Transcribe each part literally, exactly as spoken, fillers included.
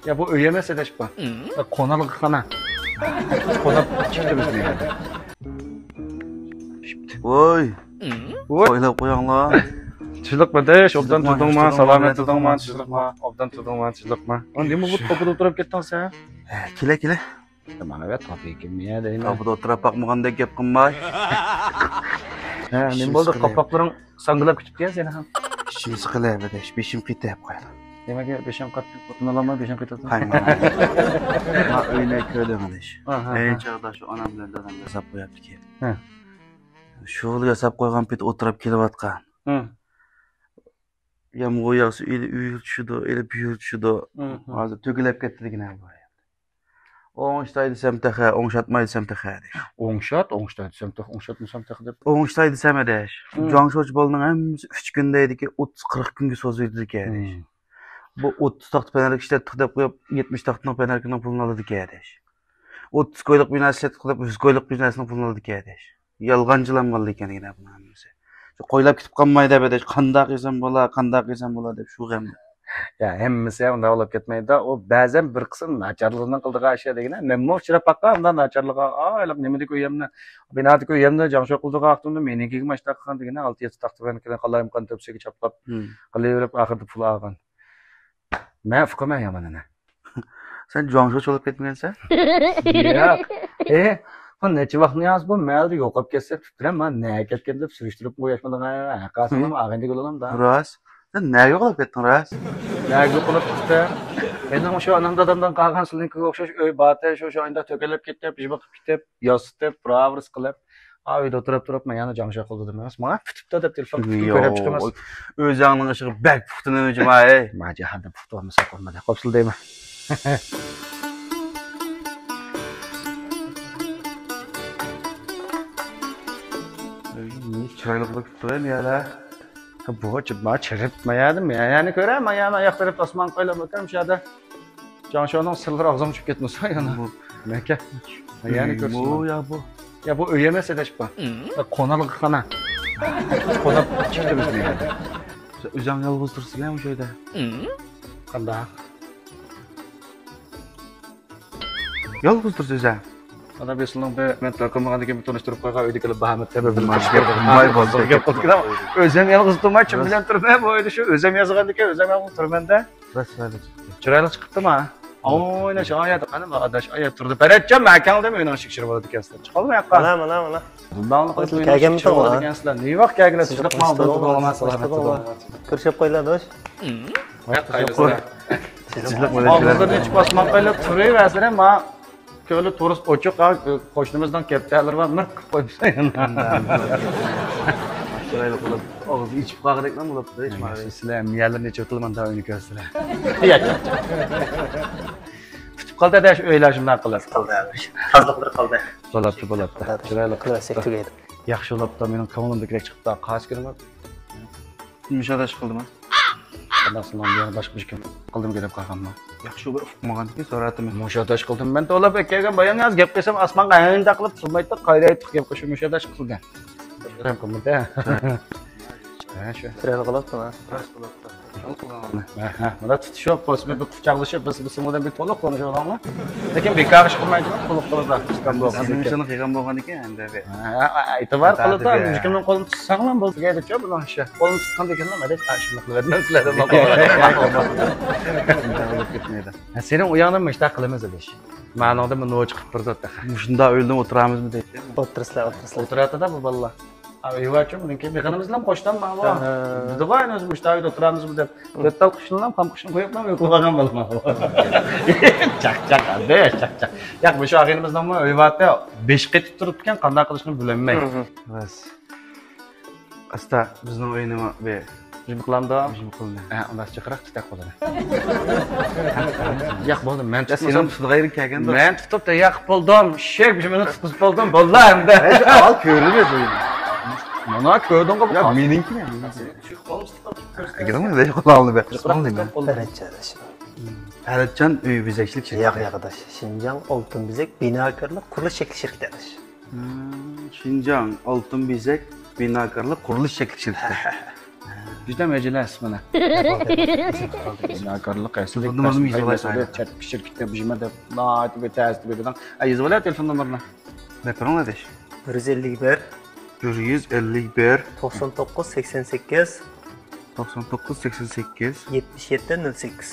يا، بۇ ئۆي ئەمەس، ئاداش، بۇ. قونالغۇخانا. قوناپ چىقتى بىزنى. ۋوي. ۋوي. قويلاپ قويۇڭلار. تۇزلۇقما، ئاداش، ئوبدان تۇزلۇقما، تۇردۇڭما، سالامەت تۇردۇڭما، تۇزلۇقما، ئوبدان تۇردۇڭما، تۇزلۇقما. ئا، نېمە بۇ توپىدا ئولتۇرۇپ كەتتىڭ سەن؟ ھە، كېلە، كېلە. ماڭا بەر، تاپىكىم يا دەيمەن. توپىدا ئولتۇرۇپ باقمىغاندەك گەپ قىلماي. ھە، نېمە بولدى؟ قاپاقلىرىڭ ساڭگىلاپ كېتىپتۇ يا سېنىڭ. ئىچىم سىقىلىۋەردى، بېشىم قېتىپ قويدى. نېمىگە بېشىڭ قاتتى؟ خوتۇن ئالالماي بېشىڭ قېتىۋاتىدۇ. ھاي، مانا. ما ئۆينى كۆردۈڭ ئاداش. ئەينى چاغدا شۇ ئانام بىلەن دادام ياساپ قويۇپتىكەن. ھە. شۇ ياساپ قويغان پېتى ئولتۇرۇپ كېلىۋاتقان. ھە. يامغۇر ياغسا، ئېلى ئۆيگە چۈشىدۇ، ئېلى بۇيرۇ چۈشىدۇ. ھە، ھە. ھازىر تۆگىلەپ كەتتى دېگىنە بۇ. ئوڭشىتاي دېسەم تېخى، ئوڭشاتماي دېسەم تېخى، دەيدۇ. ئوڭشات، ئوڭشىتاي دېسەم تېخى، ئوڭشاتمىسام تېخى دەپ. ئوڭشىتاي دېسەم، ئاداش. ھە. جۇاڭشۇچى بالىنىڭ ھەممىسى ئۈچ كۈن دەيدىكى، ئوتتۇز قىرىق كۈنگە سوزۇۋېتىدىكەن، دەيدۇ. ھە. بۇ ئوتتۇز تاختا پەنەركە ئىشلەتتۇق دەپ قويۇپ، يەتمىش تاختىنىڭ پەنەركىنىڭ پۇلىنى ئالىدىكەن، ئاداش. ئوتتۇز كويلۇق بىنا ئىشلەتتۇق دەپ، يۈز كويلۇق بىناسىنىڭ پۇلىنى ئالىدىكەن، ئاداش. يالغانچىلام بالىدىكەن دېگىنە بۇنىڭ ھەممىسى. شۇ قويلاپ كېتىپ قالماي دەپ، قانداق يېسەم بولا، قانداق يېسەم بولا دەپ شۇ غەم. يا، ھەممىسى ھەم ئۇنداق بولۇپ كەتمەيدۇ. ئۇ بەزەن بىر قىسىم ناچارلىقنىڭ قىلىدىغان ئىشى دېگىنە، مەنمۇ ئۇچراپ باققان ئۇنداق ناچارلىققا. ئايلاپ نېمىدىكى ئۆيەمنى، بىنادىكى ئۆيەمنى جاڭشو قىلىدىغان ۋاقتىمدا مېنىڭكىگە ماشتا قىلغان دېگىنە، ئالتە يەتتە تاختا بىلەن كېلىپ قالايمىقان تۆپىسىگە چاپلاپ، قىلىۋېرىپ ئاخىرىدا پۇل ئالغان. مەن ئۇقىمەن يامىنىنى. سەن جۇاڭشۇچى بولۇپ كەتمىگەنسەن؟ ياق. ئې، بۇ نەچچە ۋاقىتنى ياز بۇ مەھەلدە يوقاپ كەتسە، تۇتۇپ بىلەن مانا نەگە كەتكەن دەپ سۈرۈشتۈرۈپ قويۇشمىدىڭ، ھە؟ ھەققاسىڭلام ئاغىنىدىكى ئۇلۇمدا. راست. سەن نەگە يوقاپ كەتتىڭ، راست؟ نەگە يوقاپ كەتتىم؟ مېنىڭ شۇ ئانام دادامدىن قالغان سىلىنىڭكىگە ئوخشاش ئۆي بارتى، شۇ، شۇ ئايدا تۆكەللەپ كېتىپ، يىژ بېقىپ كېتىپ، ياسىتىپ، راۋرىس قىلىپ، ئا، ئۆيدە ئولتۇرۇپ تۇرۇپ، مەن يەنە جاڭشا قىلدى دېمەڭ. ماڭا پۈتۈپتۇ دەپ تېلېفون پۈتۈپ كۆرۈپ چىقىمىز. ئۆزۈڭنىڭ ئىشىغا بەك پۇختا نېمە جۇما، ئەي. ما جاھاندا پۇختا بولمىسا بولمىدى. قوپسىلا دەيمەن. ئەي، نېمە چىرايلىق بولۇپ كېتىپتۇ، ئەي، يەنە. بۇ، ما چىرىپ، ما يەردە، ما يەرنى كۆرە، ما يەنى ئاياق تەرەپ ئاسمان قويۇلۇپ ئۆتەم شۇ يەردە. جاڭشونىڭ سىرلىرى ئاغزىمغا چۈشۈپ كەتمىسۇن يەنە. بۇ. مەكە. يەنە كۆرسۇن. بۇ يا بۇ. يا بۇ ئۆي ئەمەس ئاداش بۇ. قونالغۇخانا. قوناپ چىقتى بىزنى يەردە. ئۆزۈڭ يالغۇز تۇرسىلا مۇشۇ ئۆيدە. قانداق؟ يالغۇز تۇرسا ئۆزۈڭ. ئانا بىسىلنىڭ بىر مەن تارقىمىغاندىن كېيىن تونۇشتۇرۇپ قويغان ئۆيدىكىلەر بەھمەت دەپ بىر ماي بولسا گەپ قىلدىكىنا. ئۆزۈم يالغۇز تۇرماي، كىم بىلەن تۇرىمەن بۇ ئۆيدە شۇ ئۆزۈم يازغاندىكىن ئۆزۈم يالغۇز تۇرمەن-دە. راست، راست. چىرايلىق چىقىپتىما؟ ئويناش ئايات قانا بۇ ئاداش، ئايات تۇردى. پەرەتجان ماكاڭ دەم ئۆينىڭ ئىشىك شىرى بولىدىكەنسىلەر. چىقالما ياققا. مانا، مانا، مانا. بۇنداقلا قىلىپ ئۆينىڭ ئىشىك شىرى بولىدىكەنسىلەر. نېمە ۋاق كەلگىنە تىزلىق ماڭ بولدى، بولغان سالامەت بولۇڭ. كۆرۈشۈپ قويلا دوش. تىزلىق بولۇپ ئاغزىلىرىنى ئېچىپ ئاسمان قايلاپ تۇرۇۋەرسىلە ما. كۆلى تورۇس ئوچۇق، ھا، قوشنىمىزنىڭ كەپتەرلىرى بار، مىرقىپ قويمىسا. چىرايلىق بولۇپ، ئاغزىنى ئېچىپ قالغۇدەكلا بولۇپتۇ، ھېچ مانا. سىلەر مىيەلىرىنى ئېچىۋېتىلمىدا ئۆينى كۆرسىلەر. ياق، ياق، ياق. پۈتۈپ قالدى ئاداش، ئۆيلەر شۇنداق قىلىپ. قالدى، تازىلىقلىرى قالدى. بولۇپتۇ، بولۇپتۇ. چىرايلىق قىلىۋەتسەك تۈگەيدۇ. ياخشى بولۇپتۇ، مېنىڭ كۆڭلۈمدىكىدەك چىقىپتۇ، قاچ كىرمەپ. مۇشۇ ئاداش قىلدىما؟ قانداق سىلەڭ بۇ يەنە باشقا بىر كىم قىلدىمىكىن دەپ قالغانما؟ ياخشى بىر ئۇقمىغاندىكىن سوراتتىم. مۇشۇ ئاداش قىلدىم. مەن توۋلاپ كەلگەن بايام ياز گەپ قىلسام ئاسمانغا ھەيندە قىلىپ سۇنمايتتى، قايرايتتۇق گەپ قىلىشى مۇشۇ ئاداش قىلدى. رەھىم قىلمىدى. ھە، شۇ. تىرەل قىلىپتىما؟ ھە، ھە، مانا تۇتۇشۇپ، بىر قۇچاقلىشىپ، بىز بىسىمۇ بىلەن بىر تولۇق تونۇشۇۋالغانلا. لېكىن بىكار ئىش قىلمايدىغان قۇلۇق قىلىدۇ. ئىسلام بولغان سىزنىڭ ئىشىڭىز قىلغان بولغان ئىكەن، ئەمدى بىر. ھە، ئېتىبار قىلىدۇ، ھەممە كىمنىڭ قولىنى تۇتساڭلار بولدى، دېگەيدىچۇ بۇنىڭ ئىشى. قولىنى تۇتقاندىكىنلا، مەدەت، ئاشۇنداق قىلىۋەتمەم سىلەردىن. ھە، سېنىڭ ئۇياڭدىن مۇشتاق قىلىمىز ئىدىش. مانىڭدىن بىر نوچى قىلىپ تۇرىدۇ تېخى. مۇشۇنداق ئۆيلىدىن ئولتۇرامىزمۇ دەيتتى. ئولتۇرىسىلەر، ئولتۇرىسىلەر. ئولتۇراتىدا بۇ بالىلار. ئا، ئۆيۋەچۇ بۇنىڭكى. يېقىنىمىزدىلا قوشنام بار بۇ. ھە. دېدىغۇ ئەنە ئۆزى مۇشۇ ئۆيدە ئولتۇرامىزمۇ دەپ. تۆت تال قىشنىلا قام قىشنى قويۇپلا ئۆي قىلىۋالغان بالىلار. چاقچاق، ئاداش، چاقچاق. ياق، مۇشۇ ئاغىنىمىزنىڭمۇ ئۆيۋەتتە بېشى قېتىپ تۇرۇپتىكەن، قانداق قىلىشنى بىلەلمەي. ھە، ھە. بەس. ئاستا، بىزنىڭ ئۆينىمۇ بىر ھۇجۇم قىلامدۇ؟ ھۇجۇم قىلدى. ھە، ئۇنداق جىقراق تۇتاق قولىنى. ياق، بولدى، مەن يا، تۇتمىسام. سېنىڭ تۇتىدىغان يېرىڭ كەلگەندۇ. مەن تۇتۇپ تەييار قىلىپ بولدۇم. ئىششەك، مېنى تۇتقۇزۇپ بولدۇم. بولدى ئەمدى. ھە، شۇ ئاۋۋال كۆرۈنمىدى. مانا كۆردۈڭغۇ بۇ. ياق، مېنىڭكى، مېنىڭكى. شۇ قولۇمنى تۇتۇپ كۆرسىتەم. ئەگەر ئۇنى بەش قول ئالدى، بەش قول ئالدى. پەرەتجان ئاداش. پەرەتجان ئۆي بېزەكچىلىك شىركىتى. ياق، ياق، ئاداش. شىنجاڭ ئالتۇن بېزەك بىناكارلىق قۇرۇلۇش شەكلى شىركىتى، ئاداش. ھىم، شىنجاڭ ئالتۇن بېزەك بىناكارلىق قۇرۇلۇش شەكلى شىركىتى. بىزدە مەجىلە ئىسمىنى. بىناكارلىق ئەسلى. تېلېفون نومۇرىمنى يېزىۋالايسىز. چەت شىركىتتە بىژىمە دەپ ناھايىتى بىر تەستە بېرىدىڭ. ئە، يېزىۋالە تېلېفون نومۇرنى. دەپ بېرىڭ ئاداش. بىر يۈز ئەللىك بىر. بىر يۈز ئەللىك بىر. توقسان توققۇز سەكسەن سەككىز. توقسان توققۇز سەكسەن سەككىز. يەتمىش يەتتە نۆل سەككىز.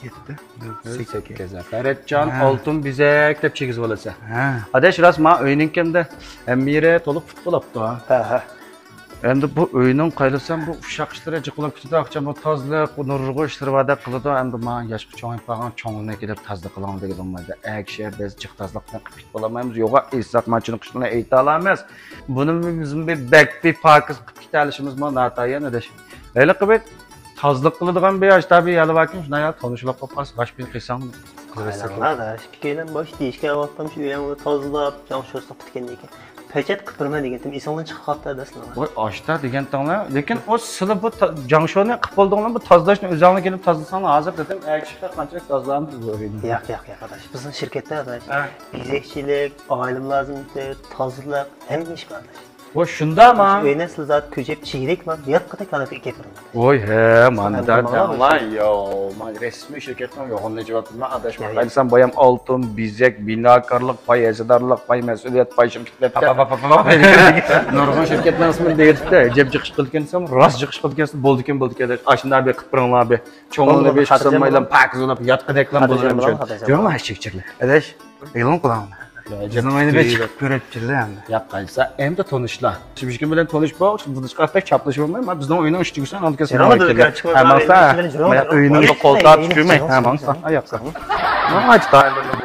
يەتتە نۆل سەككىز. فەرەتجان ھە. ئالتۇن بېزەك دەپ چىگىزىۋالىسەن. ھە. ئاداش، راست، ما ئۆينىڭكىندە ھەممە يېرى تولۇق پۇت بولاپتۇ. ھە، ھە. ئەمدى بۇ ئۆينىڭ قايلىسام، بۇ ئۇششاق ئىشلىرى جىق بولۇپ كېتىدۇ. ئاخشام بۇ تازىلىق، بۇ نۇرغۇن ئىشلىرى بار دەپ قىلىدۇ. ئەمدى ماڭا ياشقا چوڭىيىپ قالغان چوڭلىرىنى كېلىپ تازىلىق قىلىڭ دېگىلى بولمايدۇ. ئەگىشە بىز جىق تازىلىق بىلەن قىلىپ كېتىپ بولالمايمىز. يوغا ئېيتساق، مانا شۇنى قىشلىرىنى ئېيتالامىز. بۇنى بىز بىر بەك بىر پاكىز قىلىپ كېتەلىشىمىزمۇ ناتايىن ئاداش. ھېلىقى بىر تازىلىق قىلىدىغان بىر ئاشتا بىر يەرلەر باركەن، شۇنداق يەردە تونۇشلۇق بولۇپ قالسا، باش بىر قىلساڭ قىلىۋەتسەك. ئايلاڭلار، ئىككىيلەن باش دېيىشكەن ۋاقىتتا شۇ ئۆيۈڭ تازىلاپ، جاڭ شۇرۇسلۇق پۈتكەندىن كېيىن. پەچەت قىلىپ بېرىمەن دېگەنتىم، ئېسىڭدىن چىقىپ قاپتۇ دەسلى. ۋاي، ئاشتا دېگەنتىڭلار. لېكىن ئۇ سىلى بۇ تا-، جاڭشونى قىلىپ بولدۇڭلار، بۇ تازىلاشنى ئۆزۈڭلار كېلىپ تازىلىساڭلار، ھازىر دېدىم، ئەگىشە قانچىلىك تازىلامدۇ بۇ ئۆينى. ياق، ياق، ياق، ئاداش. بىزنىڭ شىركەتتە، ئاداش، ھە. بېزەكچىلىك، ئائىلە مۇلازىمىتى، تازىلىق، ھەممە ئىش بار، ئاداش. ۋاي، شۇنداقمۇ؟ ئۆينى سىلى زادى كۆچۈپ چىگىدەك، مەن يات قېتى كەلىپ ئېكەپ بېرىمەن. ۋاي، ھە، مانا دەڭلار، يو، مانا رەسمىي شىركەتنىڭ يوغىنىنى ئېچىۋاتىمەن، ئاداش. ياق، ياق. قايسام بايام ئالتۇن، بېزەك، بىناكارلىق، پاي ھەسسىدارلىق، پاي مەسئۇلىيەت، پاي شىركەتلەر. نۇرغۇن شىركەتنىڭ ئىسمىنى دەيدىكتە، ئەجەب جىق ئىش قىلىدىكەنسەن، راست جىق ئىش قىلىدىكەنسەن، بولىدىكەن، بولىدىكەن، ئاداش. ئاشۇنداق بىر قىلىپ بېرىڭلار، بىر چوڭلىرنى بىر قىسىمايلام، پاكىز بولۇپ، ياتقىدەكلام بولىمىز. جۈرۈڭلار، ھەشچىكچىلەر. ئاداش، ئېلىڭ قۇلاڭنى. بىزنىڭ ئۆينى بىر چىقىپ كۆرۈپ چىللا ئەمدى. ياق، قايسا، ئەمدى تونۇشلا. شىمشىكىم بىلەن تونۇش بول، بۇنى چىقارتىپ چاپلىشىپ بولماي، ما بىزنىڭ ئۆينىڭ ئىشىكىسىنى ئالدى كەلسە. ياق، ئۆينىڭ قولتۇقى چۈشۈرمەي. ھە، ماڭسا. ياق، ياق.